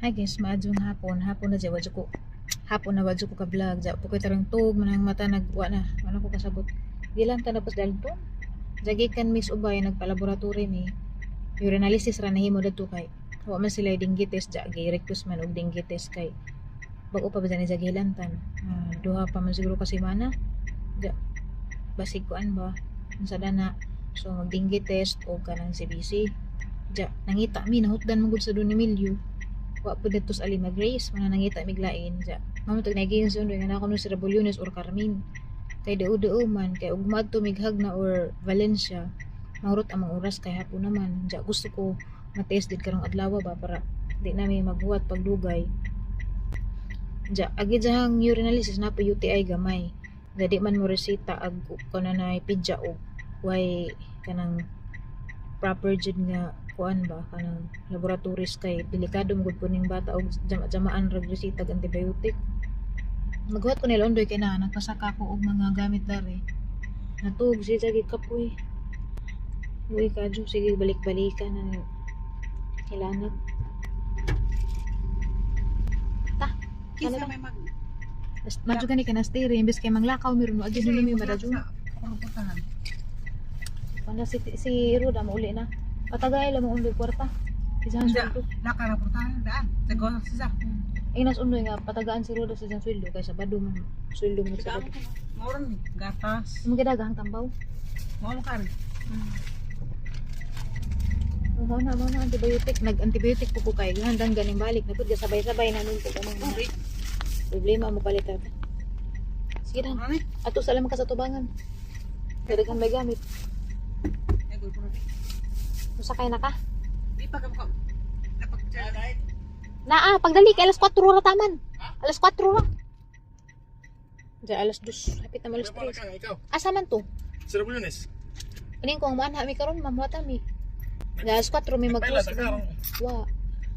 Hi guys, maadjong hapon. Hapon na dyan, wadyo ko. Hapon na wadyo ko ka vlog. Dya, pukoy tarong tug, manang mata nagwa na. Ano ko kasabot. Gilan ta na pas dalton. Jagi kan Miss Ubay, nagpa-laboratory mi. Urinalysis ra nahimo dadto kay wa man sila dengue test dya, gi request man og dengue test kay bag-o pa ba ni sa gilantan. Duha pa man siguro ka semana. Dya, basig kuan ba? Unsa dana. So mag dengue test o kanang CBC. Dya, nangita mi nahutdan man gud sa Don Emilio, wa po dito sa Alima Grace mga nangita miglain ja mamo tag naging sa undoy nga nako no si Rabulyones or Carmen kay dao-dao man kay ug maadto mighag na or Valencia, mahurot among oras kay hapon naman. Ja gusto ko matest din karong adlaw ba para di nami maghuwat pagdugay. Ja agi jahang urinalysis na po UTI gamay. Ja di man mo reseta ag kuno na pidya og way kanang proper jud nga kuan ba, kanang laboratories, kay delikado mo gud po ning bata og jama-jamaan rag reseta ag antibiotic. Maghuwat ko nila undoy kay na nagpasaka ko og mga gamit dare. Natug si jagi kapoy. Uy kadyo, sige balik-balikan na hilanat. Ta, Kisa ano may mag Madyo gani ka na stay imbes kay manglakaw meron mo agi Kisa mi may madadyo. sa purputahan. Wala si Ruda mauli na. Patagay lang mo undoy kwarta. Isahan Hindi. sweldo. Laka na purtahan daan. Sa gosok siya. Ay nas undoy nga patagaan si Ruda sa iyang sweldo kay Sabado man sweldo mo sa Sabado. Moron gatas. Mo gidagahang tambaw. Mo mo kari. Mao na antibiotic, nag-antibiotic po ko kay handang ganing balik na pud sabay-sabay na nun pag anong Tubig. Problema mo palit ata. Sige na. Ano ni? Ato sa lamang ka sa tubangan. Daghan may gamit. Ay gud po. Musakay na ka. Di pa ka mo. Napag Naa, pagdali kay alas 4 ra taman. Alas 4 ra. Diya alas 2, hapit na alas 3. Ikaw, Asa man to? si Rabulyones. Ining ko ang muanha mi karon, mamuhata mi. Diya alas 4 mi Nagpaila mag sa karon. Wa,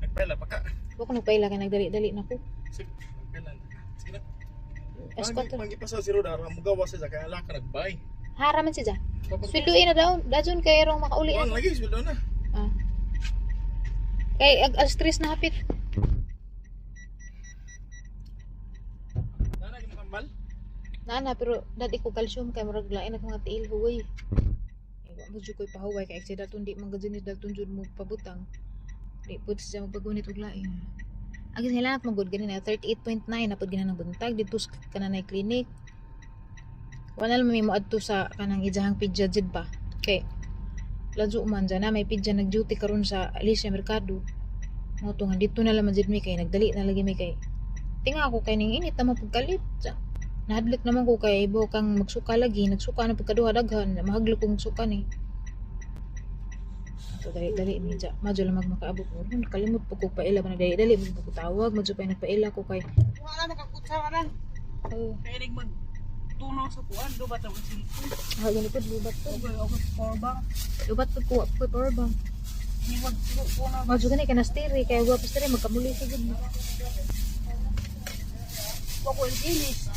Nagpaila pa ka. wa ko nagpaila kay nagdali-dali na ko. Sige, nagpaila na ka. Sige na. Alas 4. Pangipasa si Roda, mugawa siya sa kaya laka nagbay. Hara man siya. Sweldoin na daw, dajon kay rong makauli Kuan na. lagi sweldo na. Ah. Kay alas 3 na hapit. Nana gi makambal. Naa na pero dati ko calcium kay murag lain na mga tiil huway. Eh, wa mo jud ko'y pahuway kay si dalton di man gud ni dalton jud mo pabutang. Di pud siya magpagunit og lain. Agi sila nat magud gani na 38.9 na pud gina ng buntag didto sa kananay clinic. Wala lang may moadto sa kanang ijahang pidya jud ba. Kay ladyo man dyan na may pidya nag-duty karon sa Alicia Mercado. Mo to nga didto na lang man jud mi kay nagdali na lagi mi kay tinga ako kay ning init na mapagkalit. Nahadlok naman ko kay ibo kang magsuka lagi, nagsuka na pagkaduha daghan, mahaglok kong magsuka ni. So dali dali mi dya, madyo lang magmakaabot mo. Kalimot po ko paila ba dali dali mo ko tawag, madyo pa nagpaila ko kay Wala nakakutsa ka lang. Oh, Kaya mag tunaw sa kuan do ba tawag cellphone. ah, gani po lubat po. Ugay ako sa power bank. Lubat po ko po power bank. Hiwag tunaw. Madyo gani ka na stiri kay wa pa stiri magkamuli sa gud. Wa ko inis.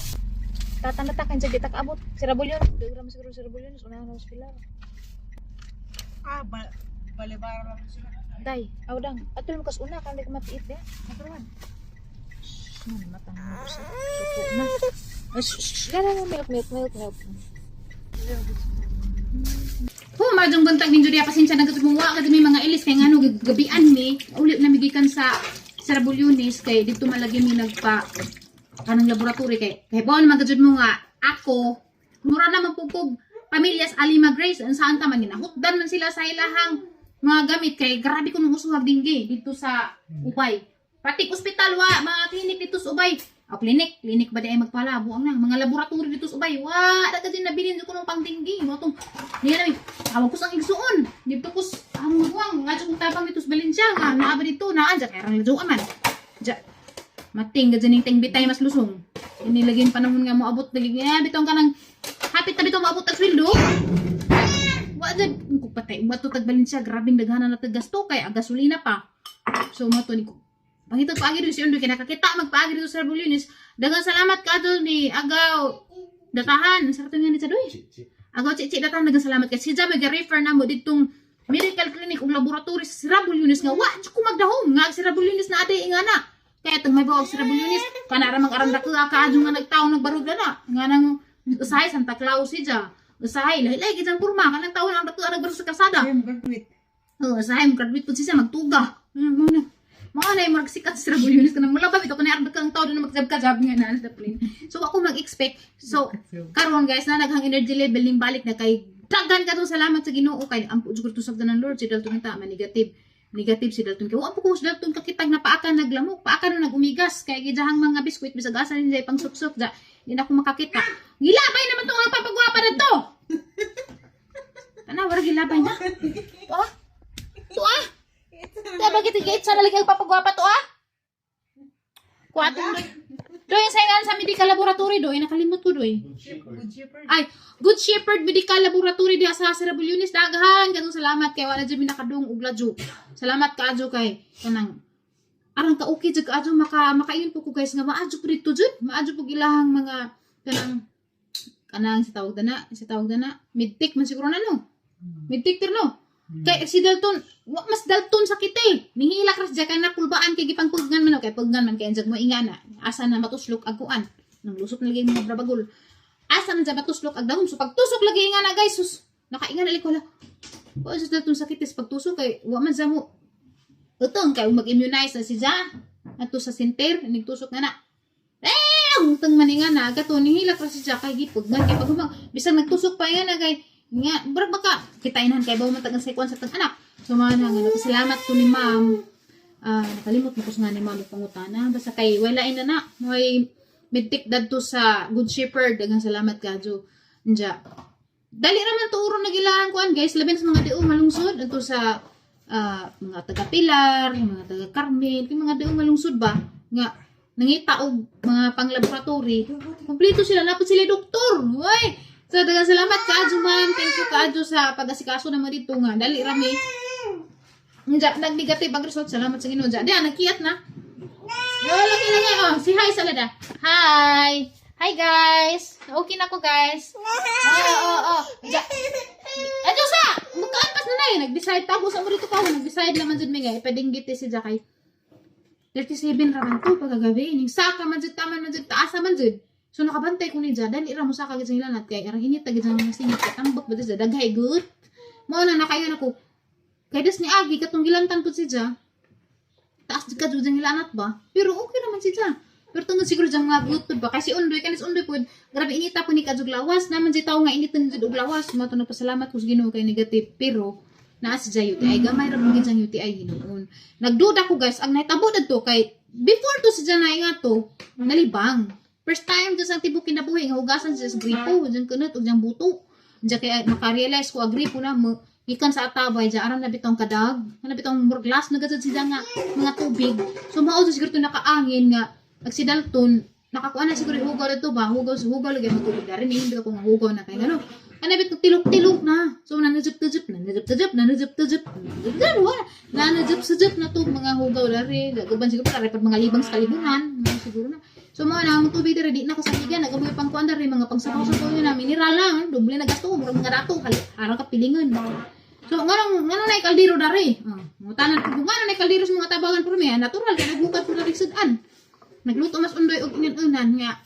Tatanda ta kan di ta kaabot. Si Rabulyon, di ra man siguro si Rabulyon, unahan na sa pilar. Ah, ba balibara lang sila. Day, awdang, atol mo kas una kan di ka mapiit ya. Maturuan. Shh, matang mo sa suko na. Ay, shh, shh, shh, na, milk, milk, milk, milk. Ho, madjong buntag ninyo diya, pasensya na kasi wa kasi may mga ilis kay ngano gabian mi uli na migikan sa Rabulyones kay dito malagi mi nagpa kanang laboratory kay kay buwan naman gajud mo nga ako mura naman pud kog pamilya sa Alima Grace ang saan ta man ginahutdan man sila sa ilahang mga gamit kay grabe kuno usuhag dinggi dito sa Ubay. Pati ospital wa mga klinik dito sa Ubay. O klinik, klinik ba di ay magpalabo ang nang mga laboratory dito sa Ubay. Wa da kasi nabilin ko nung pangdinggi mo tong niya namin tawag ko sa igsuon. Dito ko ang maguwang nga kong tabang dito sa Valencia nga naa ba dito naan ja kay rang ladyoan man. Ja mating gad ning ting bitay mas lusong. Inilagin panahon nga moabot dali nga bitong kanang hapit na bitong moabot ang sweldo. Wa jud ko patay mo tag Valencia, grabing daghanan na tag gasto kay ang gasolina pa. So mo to ni ko. Pangitag paagi dito si Undoy kay nakakita magpaagi dito sa Bulyones. Daghang salamat kadto ni Agaw Datahan. Sa nga ni sa doy. Agaw Chichi Datahan, daghang salamat kay si Jam refer na mo ditong Medical clinic ug laboratory sa Sir Rabulyones nga wa jud ko magdahom nga si Rabulyones na aday nga na. Kaya tong may bawag si Rabulyones kana ra mang aram dakla kaadyo nga nagtaon nagbarog na na nga nang usahay Santa Claus siya. Usahay lahi-lahi gid ang kurma kanang taon ang dakla nagbarog sa kalsada. Ay, mag-graduate. Oo, usahay mo graduate pud siya magtuga. Mo na. Mao na yung murag sikat si Rabulyones kanang mula ba bitaw kanang aram dakla ang taon na magjab ka job nga na sa plane. So ako mag-expect. So karon guys na naghang energy level ning balik na kay daghan ka salamat sa Ginoo kay ampo jud ko tusok ng Lord si Dalton ta man negative negative si Dalton kay wa po ko si Dalton kakitag na paaka naglamok paaka no nagumigas kay gidahang mga biskwit bisag asa ninja pang suksok da di na ako makakita. Gilabay naman to ang papagwapa na to. Ana wala gilabay na to ah, to ah. Kaya bakit gate sa lagi ang papagwapa to ah? Kuwatin doy. Doy sa ingan sa medical laboratory doy nakalimot ko doy. Good Shepherd. Ay, Good Shepherd Medical Laboratory diha sa Sir Bulyones, daghan kanang salamat kay wala jud mi nakadung og ladyo. Salamat kaadyo kay kanang aron ka okay jud kaadyo maka makaingon po ko guys nga maadyo po dito jud, maadyo po ilahang mga kanang kanang sa tawag dana, midtik man siguro na no. Midtik tir no. Kay si Dalton, wa mas Dalton sakit eh. Nihilak ras dya kay nakulbaan kay gipangpugnan man o kay pugnan man kay anjag mo ingana. Asa na matuslok ag kuan. Nang lusot na lagi mga brabagol. Asa man dya matuslok ag dahom. So pagtusok lagi ingana guys, sus nakaingan na ko la. Wa sus Dalton sakit is pagtusok kay wa man sa mo. Utong kay mag-immunize na si Ja. Ato sa center, nagtusok na na. Eh, ang tang maninga na kato nihilak ra si Ja kay gipugnan kay paghumang bisan nagtusok pa nga na kay nga murag baka kitainhan kay bawo man tagang sa kuan sa tang anak. So mga na nga salamat ko ni ma'am. Ah, nakalimot mo ko sa nga ni ma'am yung pangutana basta kay wala na na may medtik dadto sa Good Shepherd, daghang salamat kadyo. Nja. Dali ra man tuuro na gilahan kuan guys, labi na sa mga diong malungsod adto sa mga taga Pilar, mga taga Carmen, yung mga diong malungsod ba nga nangita og mga pang-laboratory. Kompleto sila, napod sila doktor. Uy! So, daghang salamat kaadyo ma'am. Thank you kaadyo sa pag-asikaso naman dito nga. Dali rami. Nja, nag-negative ang result. Salamat sa Ginoo. Nja, diyan, nagkiyat na. Yo, lagi lagi. Oh, si hi sa lada. Hi. Hi guys. Okay na ko guys. Oo, oo, oo. Nja. Adyo sa. Mukaan pas na na eh. Nag-decide tapos ang dito pa ako. Nag-decide naman jud mi nga. Ipadinggit eh si Jakay. 37 ra man to pagkagabi. Ning saka man jud taman man jud taasa man jud. So nakabantay ko ni Jada, dali ra mo saka gid sa hilanat kay arang init ta gid sa mga singit kay tambok ba sa daghay good. Mao na nakaingon ako. Kay das ni Agi katong gilantan pud si Ja. Taas jud ka jud ang hilanat ba? Pero okay naman si Ja. Pero tungod siguro dyan mga good pud ba kasi undoy kanis undoy pud grabe inita po ni kadjug lawas naman si tawo nga initan jud og lawas mo to pasalamat ko sa Ginoo kay negative pero naa si Ja UTI gamay ra pud gid siyang UTI hinuon. Nagduda ko guys ang nahitabo dadto kay before to si Ja na nga to nalibang. First time to sa tibok kinabuhi nga hugasan siya sa gripo dyan kunot ug dyan buto. Diyan kay makarealize ko ang gripo na mo gikan sa atabay diyan aram na bitong kadag, na bitong murag glass na gud siya nga mga tubig. So mao jud siguro to nakaangin nga ag si Dalton nakakuha na siguro yung hugaw dito ba hugaw sa hugaw lagi ang tubig dari ni hindi ko nga hugaw na kay ngano ana bit tilok-tilok na so nanajip-tajip nanajip-tajip nanajip-tajip wala nanajip-sajip na to mga hugaw dari guban siguro para pag mga libang sa kalibunan mga siguro na so mga na ang tubig dari di na kasaligan nagabuhi pang kuan dari mga pangsapaw-sapaw yun na mineral lang doble na gasto murag mga dato harang ka pilingan. So nganong nganong na kaldero dari? Oh, mutanan ko nganong na kaldero sa mga tabangan pero may natural kay nagbukat po dari sudan. Nagluto mas undoy og inan-unan nga.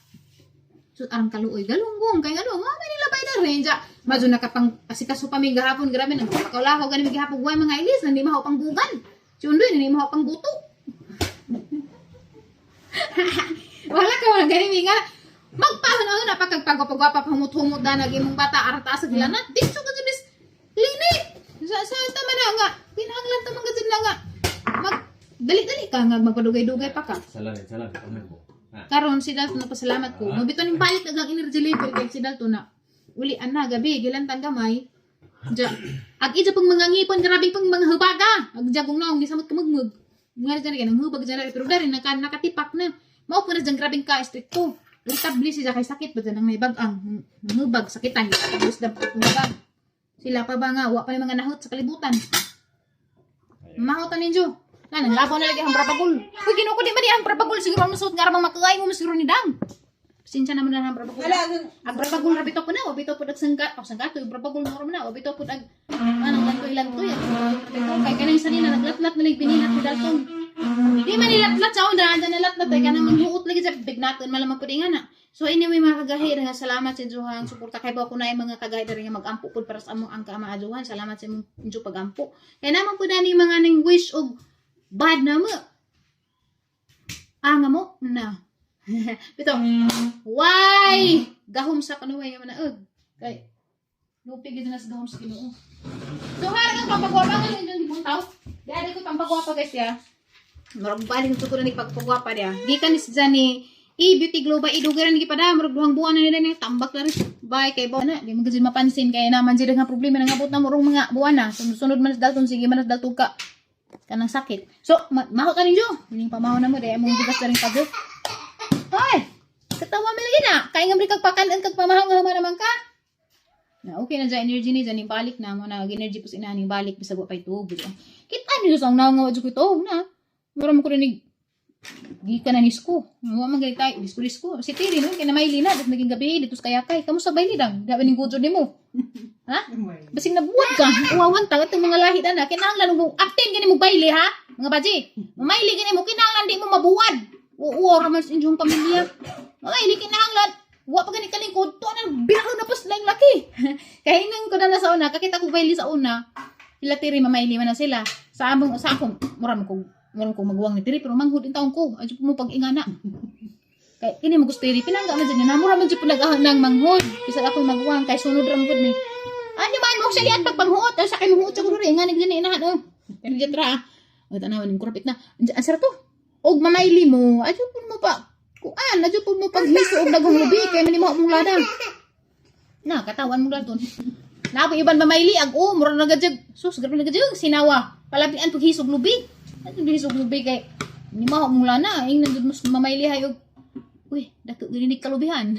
So arang kaluoy galunggong kay ngano nga may nilabay dari ja. Madyo nakapang asikaso pa mi gahapon grabe nagpakaw-lakaw gani mi gahapon way mga ilis nandi mahaw pang bugan. Si undoy nandi mahaw pang buto. Wala ka wala gani mi nga magpahon ano na pagkagpagwapa humot-humot na nag imong bata arang taas sa gilanat dito ka sa mis clinic sa tama na nga kinahanglan ta man gud na nga mag dali-dali ka nga magpadugay-dugay pa ka. Salamat, salamat. Amen po. Ah. Karon si Dalton napasalamat ko. Mabito ning balik na ang energy level kay si Dalton na uli ana gabi gilantan gamay. Ja, ag ija pang mga ngipon grabe pang mga hubaga. Ag jagong naong ni samot kamugmug. Mga dyan kay hubag dyan pero dari naka nakatipak na. Mao po na dyan grabing ka stricto. Irritable siya kay sakit ba dyan ang may bagang hubag sakitan tapos da hubag. Sila pa ba nga wa pa may mga nahot sa kalibutan. Mahutan ninyo. Na nang labaw na lagi ang brabagol. Uy, Ginoo ko di ba di ang brabagol siguro ang nasuot nga ramang makuay mo siguro ni Dang. Pasensya naman na ang brabagol. Wala ang Ang brabagol ra bitaw po na, wa bitaw po ag sanggat, o sanggato, yung brabagol mo na, wa bitaw po ag anong lantoy-lantoy, ang brabagol ra bitaw. Kay kanang isa nila naglatlat na lang bininat ni Dalton. Di man nilatlat sa una, andan nilatlat ay kanang manghuot lagi sa bignaton malamang pud nga na. So anyway mga kagahi, nga salamat sa inyohang suporta kay ba ko na yung mga kagahi diri nga magampo pud para sa among angka maaduhan. Salamat sa imong inyo pagampo. Kay naman pud ani mga ning wish og bad na mo. Ah, nga mo na. Bitaw. Why? Gahom sa kanuway nga manaog. Kay lupi gid na sa gahom sa Ginoo. So harang ang pampagwapa nga inyong gibuntaw. Di ko pampagwapa guys ya. Murag balik ko na ni pagpagwapa diya. Gikan ni sa ni E-Beauty Glow by Idugaran ni gipada murag duhang buwan na nila ni tambak na rin. Bye kay bo na di mo gid mapansin kay naman sila nga problema nangabot na murong mga buwan na. Sunod man sa Dalton, sige man sa Dalton ka kanang sakit. So, maho ka ninyo. Hiling pamaho na mo dahil among bigas na rin pag. Hoy! Katawa mo lagi na. Kaya nga kag pakanan kag pamahaw nga human naman ka. Na okay na dyan energy ni dyan balik na mo na energy po sa inaning balik bisag wa pay tuog. Kita niyo sa naong nga wa jud ko tuog na. Mura mo ko rinig gikan na ni Isko. Wa man gani tayo disko disko. Si Tiri no kay na maili na dat naging gabi dito sa kayakay. Kamusta ba dang? Dapat ning gudyo nimo. Ha? Basing nabuwag ka. Uwawan ta katong mga lahi na kinahanglan mo acting gani mo baili ha? Mga baji. Mamayli gani mo kinahanglan di mo mabuwad. Uo ra man sa inyong pamilya. Mamayli kinahanglan wa pa gani kalingkod to na biro na pas lang laki. Kay nang ko na sa una, kakita ko baili sa una. Sila tiri mamayli man na sila. Sa among sa akong mura man ko magwang ni tiri pero manghud in taon ko. Adyo mo pag-ingana. Kay kini mo gusto tiri pinangga man jud na mura man jud po nag nang manghud. Bisag ako magwang kay sunod ra man gud ni. Ano man mo siya liat pagpanghuot sa kay muhuot sa kuno nga nagdini inahan oh. Pero diyan tra. O tanawan ning kurapit na. Ang sarap to. Og mamayli mo, adyo pud mo pa kuan, adyo pud mo paghiso og daghang lubi kay man mo mong lada. Na katawan mo ladon. Napo iban mamayli ag o mura na gadyag. Sus grabe na gadyag sinawa. Palabian pag hisog lubi. Adyo hisog lubi kay ni mo mong lana ingnan jud mas mamayli hay og uy, dako gini kalubihan.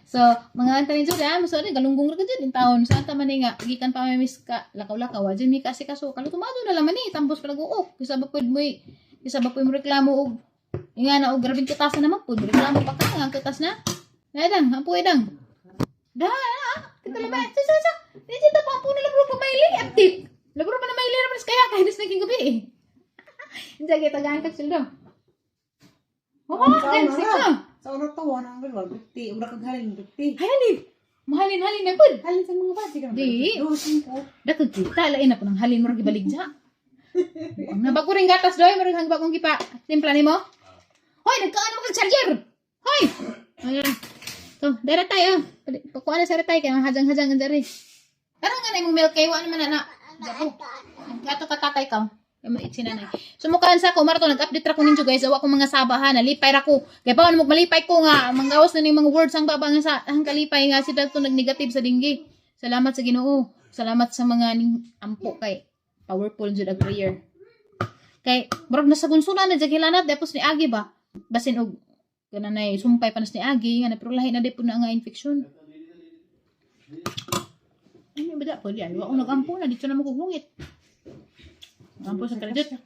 So, mga anta ni Julia, mas ano, galunggong ra ka dyan, in taon. Sa anta man nga, gikan pa may miss ka, lakaw-lakaw, wa dyan, may kasi kaso, kalutumado na laman ni, tambos pa nag-uok. Kisa ba pwede mo, kisa ba pwede mo reklamo, og, nga na, og, grabing kitasan naman po, reklamo pa ka, ang kitas na. Nadang, ampo idang. Da, na, kita lang ba? Sa, sa, sa, di dyan pa, ampo na labro pa maili, update. Labro pa na maili, naman kaya, kahit naging gabi eh. Hindi, kita gaan ka sila. Oo, oh, sige. Sa una to, 150. Mura kag halin 50. Halin! Mahalin, halin na pud. Halin sa mga basi ka. Di. Dos, singko. Dakog kita, lain na po ng halin mo rin gibalik dya. Ang nabago rin gatas doy, mo rin hang bagong gipa. Timpla nimo? Hoy, nagkaan mo kag charger! Hoy! Ayan. So, dara tayo. Pakuha na sa tayo, kaya mahajang-hajang ang dari. Tara nga na imong milk kay wa naman na na. Dako. Gato ka tatay ka. Kay mo itsinanay. Sumukan sa ko marato nag-update ra ko ninyo guys. Awa ko mga saba ha, nalipay ra ko. Kay pa mo malipay ko nga manggawas na ning mga words ang baba nga sa ang kalipay nga si Dalton nag-negative sa dinggi. Salamat sa Ginoo. Salamat sa mga ning ampo kay powerful jud ang prayer. Kay murag nasa gunsula na jud hilanat tapos ni Agi ba. Basin og kananay sumpay pa nas ni Agi nga na pero lahi na di po na nga infection. Ano ba da po diyan? Wa ko nagampo na dito na mo kugungit. Ampo sa credit.